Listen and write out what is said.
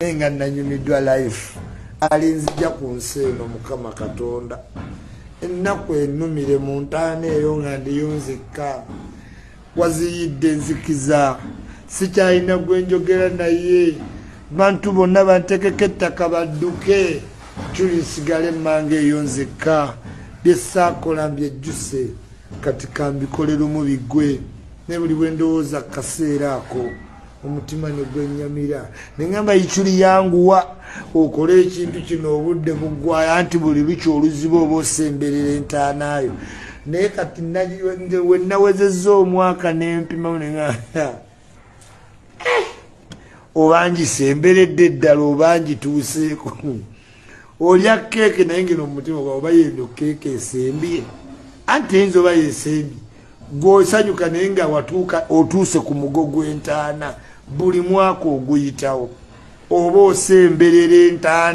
Naye nga nanyumiddwa life alinzija ku nsi eno. Mukama Katonda, ennaku enumire mu ntaana eyo nga ndiyo nzekka, waziyidde enzikiza, sikyalina gwenjogera naye. Bantu bonna bantekeko ettaka badduke, tuli nsigale emmanga eyo nzekka. Byesaakola mbyejjuse, kati kambikolerumu biggwe. Naye buli bwe ndowooza kaseera ako, omutima ne gwennyamira, neŋamba, "Ikyuli, yanguwa okole ekintu kino, obudde buggwayo." Anti buli lukya oluziba oba osemberera entaanaayo. Naye kati wenawezezza omwaka nempima, neŋamba, eh, oba ngisemberedde ddala oba ngituuseeko. Olya keeke naye ngeno mumutima gwa oba yeno keeke esembye, anti eyinza oba yesembye. Gwosanyuka naye nga watuuka, otuuse ku mugo gw'entaana. Buli mwaka oguyitawo oba osemberera entaana.